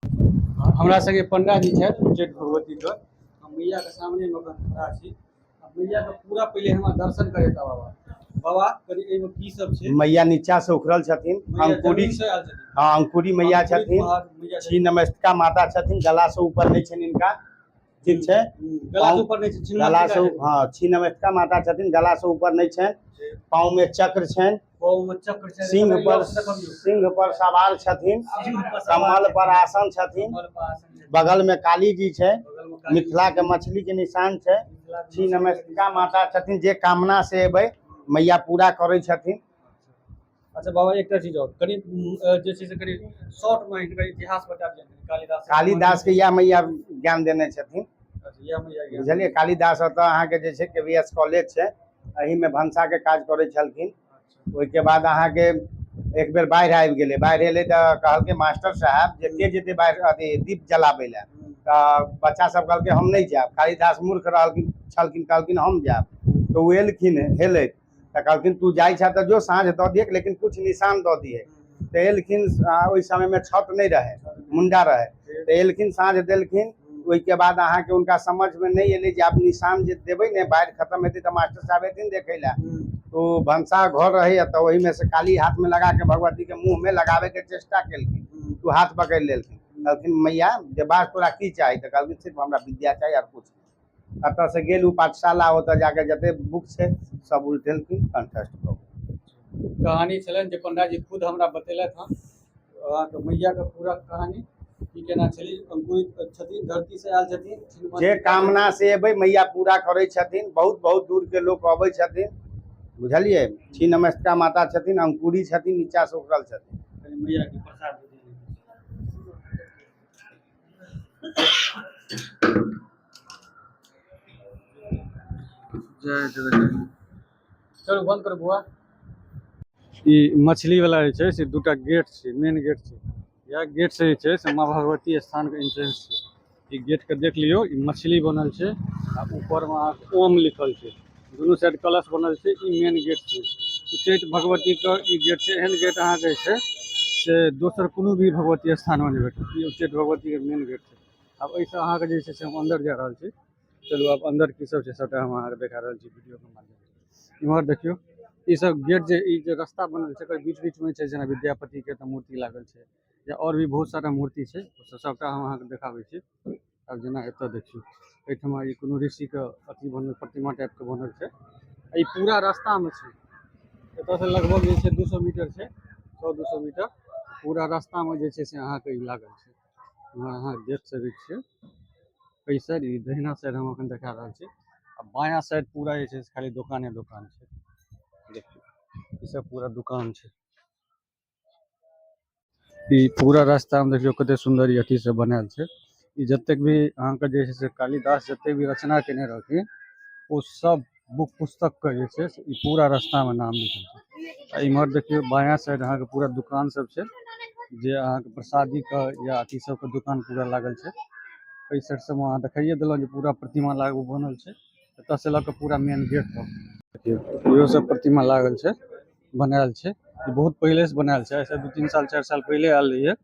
हमरा संगे पंडा जी छथि उच्चैठ भगवतीके। हम मैयाके सामनेमे एखन खड़ा छी। आ मैयाके पूरा पहिले हमरा दर्शन करेता बाबा। बाबा, कनि एहिमे की सब छै? मैया नीचा से उखड़ल छथिन। मैया अंकुरी जमीन से आयल छथिन। हाँ, अंकुरी मैया अंकुरित छथिन। मैया छी नमस्का माता छथिन। गला से ऊपर नहि छनि इनका, ठीक छै? गला से ऊपर नहि छै। छिन्नमस्तिका गला से छथिन। हाँ, छी नमस्का माता छथिन, गला से ऊपर नहि छनि। पाँव में चक्र छनि। पाँव में चक्र छै। सिंह पर देखबियौ। सिंह पर सवार छथिन। सिंह पर सवार। कमल पर आसन छथिन। कमल पर आसन छै। बगल में काली जी छै। बगल में काली। मिथिला के मछली के निशान छै। मिथिला के छी नमस्का माता छथिन। जे कामना से एबै, मैया पूरा करै छथिन। अच्छा बाबा, एकटा चीज और कनि जे छै से कनि शॉर्ट में हिनकर इतिहास बता दिअ कालिदास। कालिदास के इएह मैया ज्ञान देने छथिन। अच्छा, इएह मैया ज्ञान। बुझलियै? कालिदास ओतऽ अहाँके जे छै के वी एस कॉलेज छै, एहिमे भनसाके काज करै छलखिन। ओहिके बाद अहाँके एक बेर बाढ़ि आबि गेलै। बाढ़ि एलै तऽ कहलकै मास्टर साहेब जे के जेतै बाढ़ि अथी दीप जलाबै लए? तऽ बच्चा सब कहलकै, हम नहि जायब। कालिदास मूर्ख रहलखिन छलखिन, कहलखिन, हम जायब। तऽ ओ एलखिन हेलैत, तऽ कहलखिन, तू जाइ छह तऽ जो, साँझ दऽ दिहे, लेकिन कुछ निशान दऽ दिहे। तऽ एलखिन। ओहि समयमे छत नहि रहै, मुंडा रहै। तऽ एलखिन, साँझ देलखिन। ओहिके बाद अहाँके हुनका समझमे नहि एलै जे आब निशान जे देबै ने, बाढ़ि खतम हेतै तऽ मास्टर साहब एथिन देखै लए। तो भनसा घर रहै, तऽ ओहिमे से काली हाथमे लगा के भगवतीके मुँहमे लगाबैके चेष्टा केलखिन। तो हाथ पकड़ि लेलखिन। कहलखिन मैया जे बात, तोरा की चाही? तऽ कहलखिन, सिर्फ हमरा विद्या चाही आर कुछ नहि। एतऽ से गेल ओ पाठशाला, ओतऽ जाके जते बुक छै सब उल्टेलखिन, कंठस्थ भऽ गेल। कहानी छलनि जे पंडाजी खुद हमरा बतेलथि हन अहाँके मैयाके पूरा कहानी की केना छली। अंकुरित छथिन, धरती से आयल छथिन। जे कामना से एबै, मैया पूरा करै छथिन। बहुत बहुत दूर के लोक अबै छथिन, बुझलियै? छी नमस्का माता छथिन, अंकुरी छथिन, नीचा से उखड़ल छथिन। कनि मैयाके प्रसाद दे दियौ। जय जगन्नाथ। चलू, बंद करू बुआ। ई मछली वाला जे छै से दूटा गेट छै, मेन गेट छै। इएह गेट से जे छै से माँ भगवती स्थान के एंट्रेंस छै। ई गेट के देख लियौ, ई मछली बनल छै आ ऊपर में अहाँके ओम लिखल छै। दुनू साइड कलश बनल छै। ई मेन गेट छै उच्चैठ भगवती के। ई गेट छै, एहन गेट अहाँके जे छै से दोसर कोनो भी भगवती स्थान मे नहि भेटत। ई उच्चैठ भगवती के मेन गेट छै। आब एहिसँ अहाँके जे छै से हम अन्दर जा रहल छी। चलू, आब अन्दर की सब छै, सबटा हम अहाँके देखा रहल छी वीडियो के माध्यम से। इम्हर देखियौ, ई सब गेट जे ई जे रास्ता बनल छै, एकर बीच बीच में छै जेना विद्यापति के तऽ मूर्ति लागल छै या और भी बहुत सारा मूर्ति छै। ओ सब सबटा हम अहाँके देखाबै छी। आब जेना एतऽ देखियौ, एहिठमा ई कोनो ऋषि के अथी बनल, प्रतिमा टाइप के बनल छै। ई पूरा रास्ता में छै। एतऽ से लगभग जे छै 200 मीटर छै, 100-200 मीटर। पूरा रास्ता में जे छै से अहाँके ई लागल छै। अहाँ देख सकै छियै। एहि साइड, ई दहिना साइड हम अखन देखा रहल छी आ बायाँ साइड पूरा जे छै से खाली दोकाने दोकान छै। देखियौ, ई सब पूरा दुकान छै। ई पूरा रास्ता में देखियौ, कते सुंदर ई अथी सब बनायल छै। ई जतेक भी अहाँके जे छै से कालिदास जतेक भी रचना केने रहथिन, ओ सब बुक पुस्तक के जे छै से ई पूरा रास्ता में नाम लिखल छै। आ इम्हर देखियौ, बायाँ साइड अहाँके पूरा दुकान सब छै, जे अहाँके प्रसादी के या अथी सब के दुकान पूरा लागल छै। एहि साइड सब अहाँ देखाइए देलहुँ जे पूरा प्रतिमा लागू बनल छै। एतऽ से लऽ कऽ पूरा मेन गेट तक देखियौ, इहो सब प्रतिमा लागल छै, बनायल छै। ई बहुत पहिले से बनायल छै। ऐसे 2-3 साल, 4 साल पहिले आयल रहियै।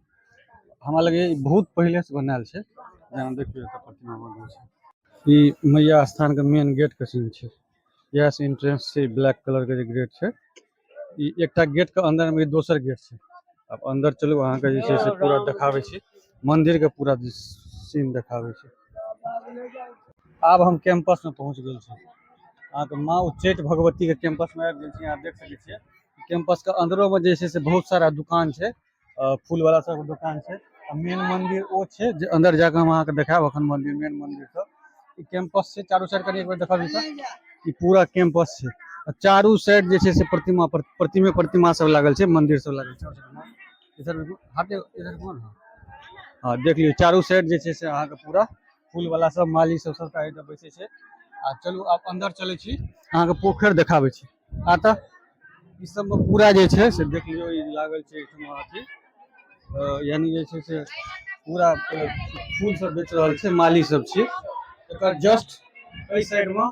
हमरा लगैया ई बहुत पहिले से बनायल छै। जेना देखियौ, एतऽ प्रतिमा बनल छै। ई मैया स्थान के मेन गेट के सीन छै। इएह से एंट्रेंस छै। ब्लैक कलर के जे गेट छै, ई एकटा गेट के अंदर में ई दोसर गेट छै। आब अंदर चलू, अहाँके जे छै से पूरा देखाबै छी, मंदिर के पूरा सीन देखाबै छी। आब हम कैंपस में पहुंच गेल छी। अहाँके माँ उच्चैठ भगवती के कैंपस में आबि गेल छी। अहाँ देख सकै छियै, कैंपस के अंदरो में जे छै से बहुत सारा दुकान छै, फूल वाला सब दुकान छै आ मेन मंदिर ओ छै जे अंदर जाके हम अहाँके देखायब अखन मंदिर, मेन मंदिर सब। ई कैंपस छै। चारू साइड कनि एक बेर देखबी तऽ ई पूरा कैंपस छै आ चारू साइड जे छै से प्रतिमा, प्रतिमे प्रतिमा सब लागल छै, मंदिर सब लागल छै। इधर हाथे इधर कोन। हाँ, देख लियौ, चारू साइड जे छै से अहाँके पूरा फूल वाला सब, माली सब सबटा एतऽ बैसै छै। आ चलू, आब अंदर चलै छी, अहाँके पोखरि देखाबै छी। आ तऽ ई सबमे पूरा जे छै से देख लियौ, ई लागल छै एहिठमा अथी, यानी जे छै से पूरा फूल सब बेच रहल छै, माली सब छै। एकर जस्ट एहि साइड मे,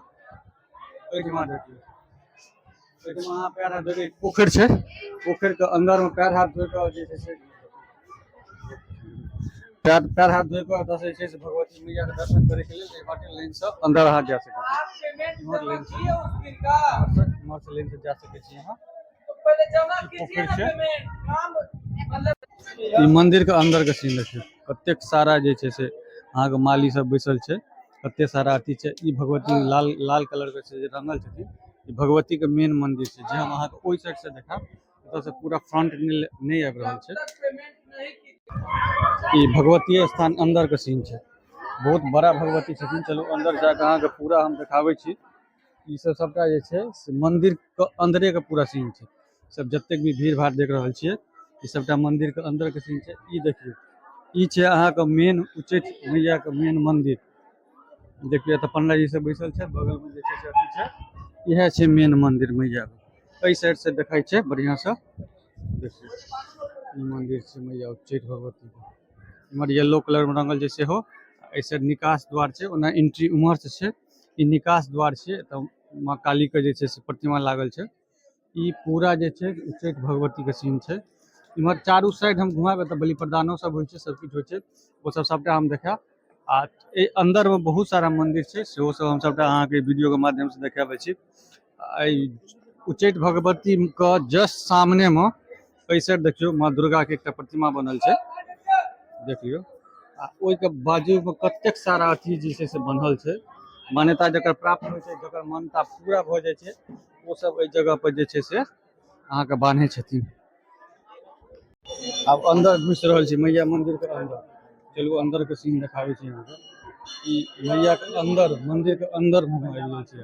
एहिठमा देखियौ, एहिठमा अहाँ पैर हाथ धोइ, पोखरि छै। पोखरि के अंदर मे पैर हाथ धोइ कऽ जे छै से पैर पैर हाथ धोइ कऽ एतऽ से जे छै से भगवती मैयाके दर्शन करैके लेल एहि बाटे लाइनसँ अन्दर अहाँ जा सकै छी। इम्हर लाइनसँ, इम्हरसँ लाइनसँ जा सकै छी अहाँ। पोखरि छै। ई मंदिर के अंदर के सीन देखियौ, कतेक सारा जे छै से अहाँके माली सब बैसल छै, कते सारा अथी छै। ई भगवती लाल लाल कलर के छै जे रंगल छथिन, ई भगवती के मेन मंदिर छै, जे हम अहाँके ओहि साइड से देखायब। एतऽ से पूरा फ्रंट नहि आबि रहल छै। ई भगवती स्थान अंदर के सीन छै, बहुत बड़ा भगवती छथिन। चलू अंदर जाके अहाँके पूरा हम देखाबै छी। ई सब सबटा जे छै से मंदिर के अंदरे के पूरा सीन छै। सब जतेक भी भीड़ भाड़ देख रहल छियै, ई सबटा मंदिर के अंदर के सीन छै। ई देखियौ, ई छै अहाँके मेन उच्चैठ मैया के मेन मंदिर। देखियौ एतऽ पंडा जी सब बैसल छै, बगल में जे छै से अथी छै। इएह छै मेन मंदिर मैया के। एहि साइड से देखै छै बढ़िया से। देखियौ ई मंदिर छै मैया उच्चैठ भगवती के। इम्हर येलो कलर में रंगल छै सेहो। एहि साइड निकास द्वार छै, ओना एंट्री उम्हर से छै। ई निकास द्वार छै, एतऽ माँ काली के जे छै से प्रतिमा लागल छै। ई पूरा जे छै उच्चैठ भगवती के सीन छै। इम्हर चारू साइड हम घुमाएब, एतऽ बलि प्रदानो सब होइ छै, सब किछु होइ छै, ओ सब सबटा हम देखायब। आ एहि अंदर में बहुत सारा मंदिर छै, सेहो सब हम सबटा अहाँके वीडियो के माध्यम से देखाबै छी। एहि उच्चैठ भगवती के जस्ट सामने में एहि साइड देखियौ माँ दुर्गा के एकटा प्रतिमा बनल छै, देखियौ। आ ओहिके बाजू में कतेक सारा अथी जे छै से बनल छै। मान्यता जकर प्राप्त होइ छै, जकर मान्यता पूरा भऽ जाइ छै, ओ सब एहि जगह पर जे छै से अहाँके बान्है छथिन। आब अंदर घुसि रहल छी मैया मंदिर के अंदर। चलू अंदर के सीन देखाबै छी अहाँके। ई मैया के अंदर, मंदिर के अंदर हम आबि गेल छी।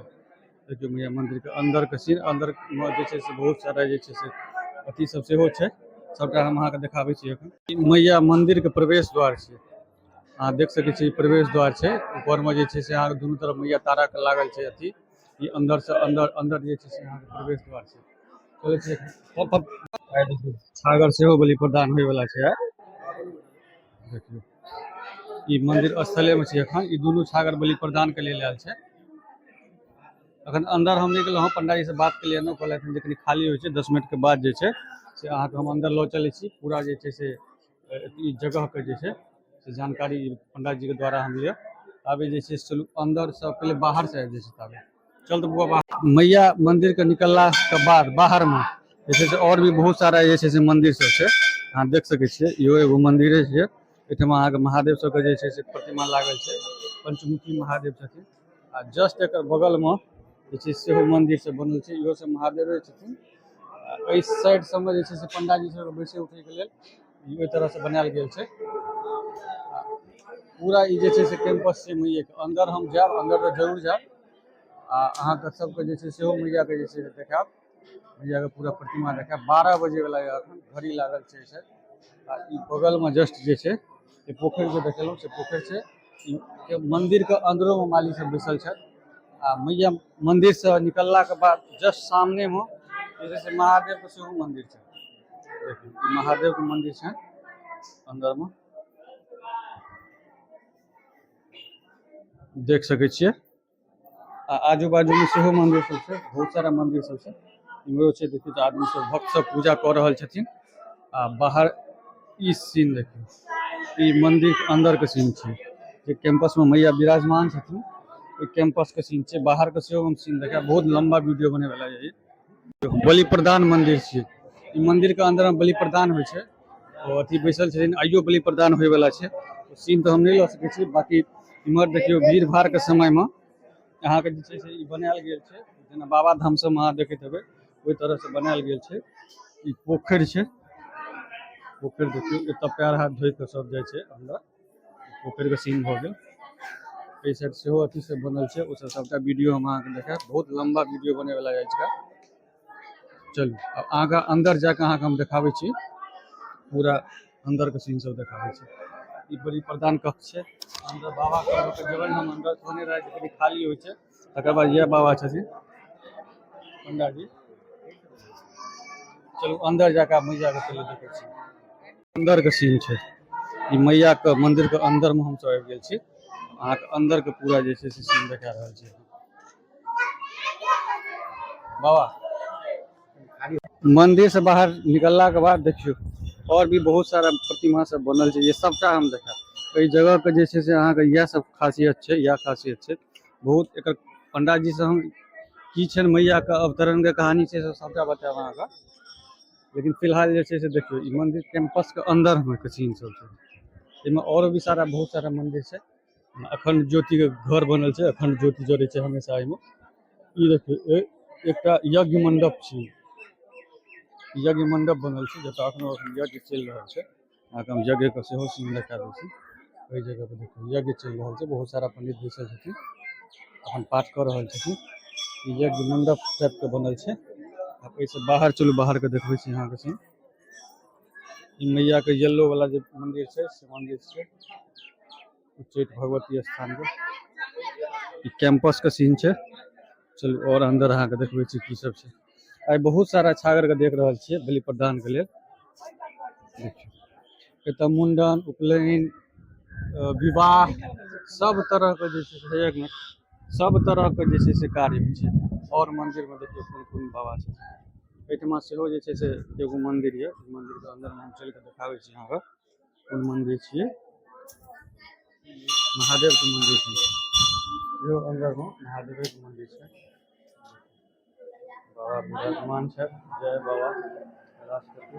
देखियौ मैया मंदिर के अंदर के सीन। अंदर मे जे छै से बहुत सारा जे छै से अथी सब सेहो छै, सबटा हम अहाँके देखाबै छी एखन। ई मैया मंदिर के प्रवेश द्वार छै, अहाँ देख सकै छी। प्रवेश द्वार छै, ऊपर में जे छै से अहाँके दुनू तरफ मैया तारा के लागल छै अथी। ई अंदर से अंदर अंदर जे छै से अहाँके प्रवेश द्वार छै। चलै छै, छागर सेहो बलि प्रदान होय वाला छै। देखियौ ई मंदिर स्थले में छै एखन। ई दुनू छागर बलि प्रदान के लेल आयल छै। अखन अंदर हम नहि गेलहुँ हँ, पंडाजी से बात केलियै हँ, कहलथि जे कनि खाली होइ छै, 10 मिनट के बाद जे छै से अहाँके हम अंदर लऽ चलै छी। पूरा जे छै से ई जगह के जे छै से जानकारी पंडाजी के द्वारा हम लेब। आबे जे छै चलू अंदर से पहिले बाहर से आबि जाइ छै। ताबे चल तऽ बुआ बाहर। मैया मंदिर के निकलला के बाद बाहर में जे छै से और भी बहुत सारा जे छै से मंदिर सब छै, अहाँ देख सकै छियै। इहो एगो मंदिरे छियै। एहिठाम अहाँके महादेव सबके जे छै से प्रतिमा लागल छै, पंचमुखी महादेव छथिन। आ जस्ट एकर बगल में जे छै सेहो मंदिर सब बनल छै, इहो सब महादेवे छथिन। एहि साइड सबमे जे छै से पंडाजी सबके बैसे उठे के लेल ओहि तरह से बनायल गेल छै। पूरा ई जे छै से कैंपस छै मैया के। अंदर हम जायब, अंदर तऽ जरूर जायब आ अहाँके सबके जे छै सेहो मैया के जे छै से देखायब, मैया के पूरा प्रतिमा देखायब। 12 बजे वाला यऽ एखन घड़ी लागल छै से। आ ई बगल में जस्ट जे छै से पोखरि जे देखेलहुँ से पोखरि छै। ई मंदिर के अंदरो में माली सब बैसल छथि। आ मैया मंदिर से निकलला के बाद जस्ट सामने में जे छै से महादेव के सेहो मंदिर छै। देखियौ ई महादेव के मंदिर छै अंदर में, देख सकै छियै। आ आजू बाजू में सेहो मंदिर सब छै, बहुत सारा मंदिर सब छै। इम्हरो छै, देखियौ तऽ आदमी सब भक्त सब पूजा कऽ रहल छथिन। आ बाहर ई सीन देखियौ, ई मंदिर के अंदर के सीन छै, जे कैंपस में मैया विराजमान छथिन, ओहि कैंपस के सीन छै। बाहर के सेहो हम सीन देखायब, बहुत लंबा वीडियो बने वाला यऽ ई। बलि प्रदान मंदिर छै, ई मंदिर के अंदर में बलि प्रदान होइ छै। ओ अथी बैसल छथिन, आइयो बलि प्रदान होय वाला छै। सीन तऽ हम नहि लऽ सकै छी। बाकी इम्हर देखियौ भीड़ भाड़ के समय में अहाँके जे छै से ई बनायल गेल छै, जेना बाबा धाम सबमे अहाँ देखैत हेबै ओहि तरह से बनायल गेल छै। ई पोखरि छै, पोखरि देखियौ, एतऽ पैर हाथ धोइ कऽ सब जाइ छै अंदर। पोखरि के सीन भऽ गेल। एहि साइड सेहो अथी सब बनल छै, ओ सब सबटा वीडियो हम अहाँके देखायब। बहुत लम्बा वीडियो बने वाला अछि। चलू आब अहाँके अंदर जाके अहाँके हम देखाबै छी, पूरा अंदर के सीन सब देखाबै छी। ई बड़ी प्रधान कक्ष छै। अंदर बाबा के लऽ कऽ जेबै हम अंदर, कहने रहै जे कनि खाली होइ छै, तकर बाद इएह बाबा छथिन पंडाजी। चलू अंदर जाके मैया के पहिले देखै छी। अंदर के सीन छै, ई मैया के मंदिर के अंदर में हमसब आबि गेल छी। अहाँके अंदर के पूरा जे छै से सीन देखा रहल छी। बाबा मंदिर से बाहर निकलला के बाद देखियौ और भी बहुत सारा प्रतिमा सब बनल छै, ये सबटा हम देखायब। एहि जगहके जे छै से अहाँके इएह सब खासियत छै, इएह खासियत छै बहुत। एकर पंडाजी से हम की छनि मैयाके अवतरणके कहानी छै से सबटा बतायब अहाँके। लेकिन फिलहाल जे छै से देखियौ ई मंदिर कैंपसके अंदरमे के सीन सब छै। एहिमे आओर भी सारा बहुत सारा मंदिर छै। अखंड ज्योतिके घर बनल छै, अखंड ज्योति जरै छै हमेशा एहिमे। ई देखियौ एकटा यज्ञ मंडप छै, यज्ञ मंडप बनल छै जतऽ अखनो यज्ञ चलि रहल छै। अहाँके हम यज्ञके सेहो सीन देखा दै छी। एहि जगह पर देखियौ यज्ञ चलि रहल छै, बहुत सारा पंडित बैसल छथिन, अपन पाठ कऽ रहल छथिन। ई यज्ञ मंडप टाइपके बनल छै। आब एहिसँ बाहर चलू, बाहरके देखबै छी अहाँके सीन। ई मैयाके येलो वाला जे मंदिर छै से मंदिर छै उच्चैठ भगवती स्थान के। ई कैंपस के सीन छै। चलू और अंदर अहाँके देखबै छी की सब छै। आइ बहुत सारा छागर के देख रहल छियै बलि प्रदान के लेल। देखियौ एतऽ मुंडन, उपनयन, विवाह सब तरह के जे छै से एक मिनट, सब तरह के जे छै से कार्य होइ छै। और मंदिर में देखियौ कोन कोन बाबा छै। एहिठमा सेहो जे छै से एगो मंदिर यऽ, मंदिर के अंदर में हम चलि कऽ देखाबै छी अहाँके कोन मंदिर छियै। महादेव के मंदिर छै, इहो अंदर में महादेवे के मंदिर छै। बाबा विराजमान छै, जय बाबा कैलाशपति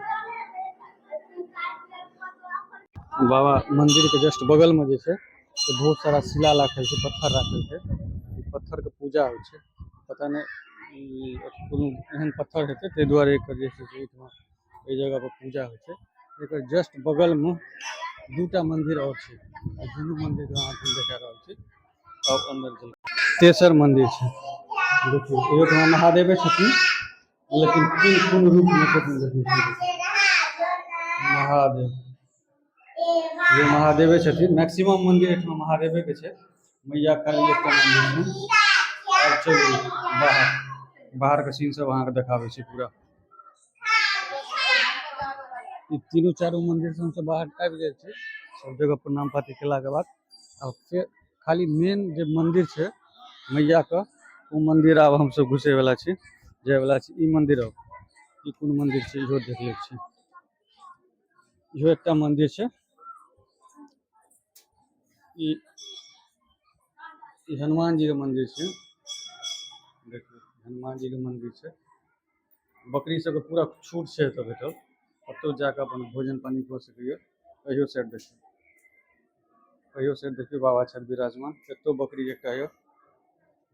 बाबा। मंदिर के जस्ट बगल में जे छै से बहुत सारा शिला राखल छै, पत्थर राखल छै। ई पत्थर के पूजा होइ छै, पता नहि ई कोनो एहन पत्थर हेतै ताहि दुआरे एकर जे छै से एहिठमा एहि जगह पर पूजा होइ छै। एकर जस्ट बगल में दूटा मंदिर और छै, आ दुनू मंदिर के अहाँके हम देखा रहल छी। अब अंदर चलू, तेसर मंदिर छै। देखियौ एहिठमा महादेवे छथिन, लेकिन कोन कोन रूप में छथिन देखियौ। महादेव, ये महादेवे छथिन। मैक्सिमम मंदिर एहिठमा महादेवे के छै, मैया काली एकटा मंदिर छै। आब चलू बाहर, बाहर के सीन सब अहाँके देखाबै छी पूरा। ई तीनू चारू मंदिर से हमसब बाहर आबि गेल छी। सब जगह प्रणाम पाती केलाके बाद आब फेर खाली मेन जे मंदिर छै मैया के, ओ मंदिर आब हमसब घुसै वाला छी, जाय वाला छी। ई मंदिर आब ई कोन मंदिर छै इहो देख लै छी। इहो एकटा मंदिर छै। ई ई हनुमान जी के मंदिर छै। देखियौ हनुमान जी के मंदिर छै। बकरी सबके पूरा छूट छै एतऽ भेटल, कतौ जाकऽ अपन भोजन पानी कऽ सकैया। कहियो साइड देखियौ, कहियो साइड देखियौ बाबा छथि विराजमान। एतौ बकरी एकटा यऽ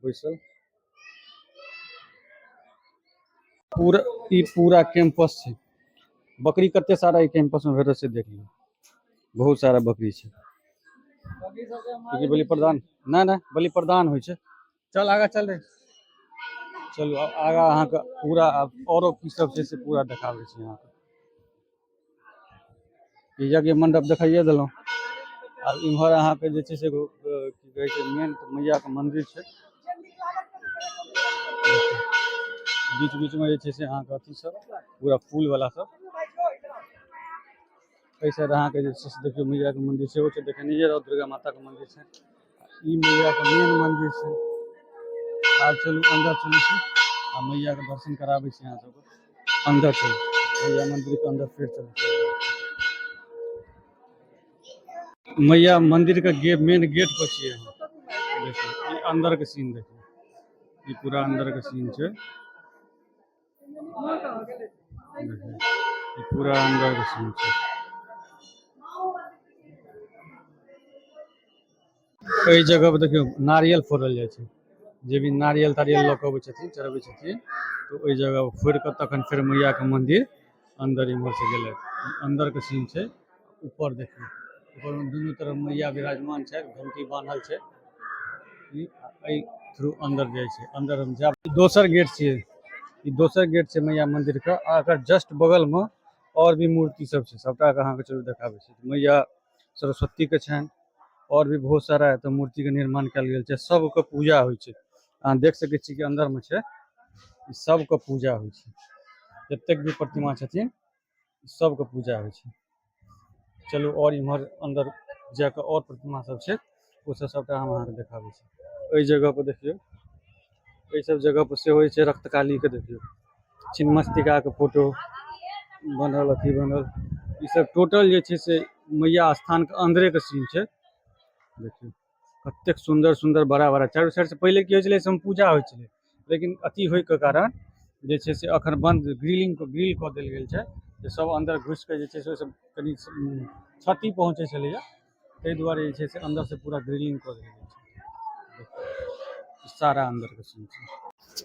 बैसल। पूरा ई पूरा कैंपस छै। बकरी कते सारा ई कैंपस में भेटल से देख लियौ, बहुत सारा बकरी छै। बलि प्रदान नहि नहि बलि प्रदान होइ छै। चल आगा चल रे, चलू आब आगा अहाँके पूरा आब औरो की सब छै से पूरा देखाबै छी अहाँके। ई यज्ञ मंडप देखाइए देलहुँ। आब इम्हर अहाँके जे छै से एगो की कहै छै मेन मैयाके मंदिर छै। बीच बीच में जे छै से अहाँके अथी सब पूरा फूल वाला सब। एहि साइड अहाँके जे छै से देखियौ मैयाके मंदिर सेहो छै, देखेने रहौ दुर्गा माताके मंदिर छै। ई मैयाके मेन मंदिर छै। आब चलू अंदर चलू छी आ मैयाके दर्शन कराबै छी अहाँ सबके। अंदर चलू, मैया मंदिर के अंदर फिर चलू। मैया मंदिर के मेन गेट पर छियै हम। देखियौ ई अंदर के सीन देखियौ, ई पूरा अंदर के सीन छै। देखियौ ई पूरा अंदर के सीन छै। एहि जगह पर देखियौ नारियल फोड़ल जाइ छै। जे भी नारियल तारियल लऽ कऽ अबै छथिन, चढ़बै छथिन, तऽ ओहि जगह पर फोड़ि कऽ तखन फेर मैयाके मंदिर अंदर इम्हर से गेलथि। अंदर के सीन छै। ऊपर देखियौ, ऊपर में दुनू तरफ मैया विराजमान छै, घंटी बान्हल छै। ई एहि थ्रू अंदर जाइ छै। अंदर हम जायब, दोसर गेट छियै, ई दोसर गेट छै मैया मंदिर के। आ एकर जस्ट बगल में और भी मूर्ति सब छै, सबटा के अहाँके चलू देखाबै छी। मैया सरस्वती के छनि, और भी बहुत सारा एतऽ मूर्ति के निर्माण कयल गेल छै। सबके पूजा होइ छै। अहाँ देख सकै छी कि अंदर में छै, ई सबके पूजा होइ छै। जतेक भी प्रतिमा छथिन सबके पूजा होइ छै। चलू और इम्हर अंदर जाके और प्रतिमा सब छै, ओ सब सबटा हम अहाँके देखाबै छी। एहि जगह पर देखियौ, एहि सब जगह पर सेहो होइ छै। रक्तकाली के देखियौ, छिन्नमस्तिका के फोटो बनल, अथी बनल। ई सब टोटल जे छै से मैया स्थान के अंदरे के सीन छै। देखियौ कतेक सुन्दर सुन्दर बड़ा बड़ा चारू साइड से। पहिले की होइ छलै, सब पूजा होइ छलै, लेकिन अथी होइके कारण जे छै से अखन बन्द ग्रिलिंग ग्रिल कऽ देल गेल छै, जे सब अन्दर घुसि कऽ जे छै से ओहिसँ कनि क्षति पहुँचै छलैया, ताहि दुआरे जे छै से अन्दर से पूरा ग्रिलिंग कऽ देल गेल छै। सारा अंदर के सीन छै।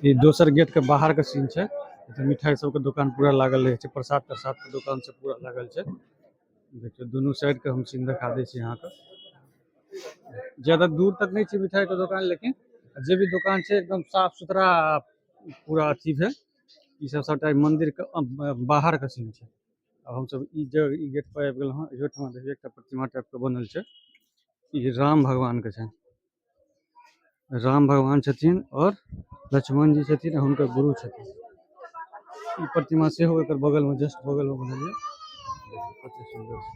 ई दोसर गेट के बाहर के सीन छै। एतऽ मिठाई सबके दोकान पूरा लागल रहै छै, प्रसाद प्रसाद के दोकान सब पूरा लागल छै। देखियौ, दुनू साइड के हम सीन देखा दै छी अहाँके। ज्यादा दूर तक नहि छै मिठाई के दोकान, लेकिन जे भी दोकान छै एकदम साफ सुथरा पूरा अथी भेल। ई सब सबटा मंदिर के बाहर के सीन छै। आब हमसब ई जगह ई गेट पर आबि गेलहुँ हँ। इहो ठमा देखियौ, एकटा प्रतिमा टाइप के बनल छै। ई राम भगवान के छनि, राम भगवान छथिन और लक्ष्मण जी छथिन आ हुनकर गुरु छथिन। ई प्रतिमा सेहो एकर बगल में, जस्ट बगल में बनल ये। कते सुन्दर छै।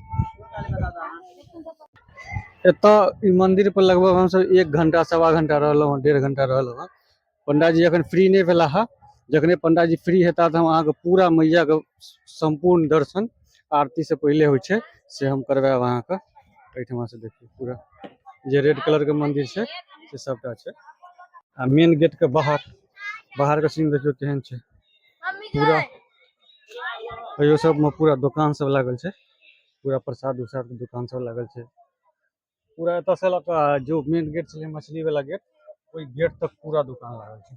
एतऽ ई मंदिर पर लगभग हमसब 1 घंटा 1.25 घंटा रहलहुँ हँ, 1.5 घंटा रहलहुँ हँ। पंडाजी अखन फ्री नहि भेला हँ। जखने पंडाजी फ्री हेता तऽ हम अहाँके पूरा मैया के सम्पूर्ण दर्शन आरती से पहिले होइ छै से हम करवायब अहाँके। एहिठमा से देखियौ, पूरा जे रेड कलर के मंदिर छै से सबटा छै। आ मेन गेट के बाहर के सीन देखियौ केहन छै। पूरा इहो सब में पूरा दोकान सब लागल छै, पूरा प्रसाद उरसाद के दोकान सब लागल छै पूरा। एतऽ से लऽ कऽ जो मेन गेट छलै मछली वाला गेट, ओहि गेट तक पूरा दुकान लागल छै।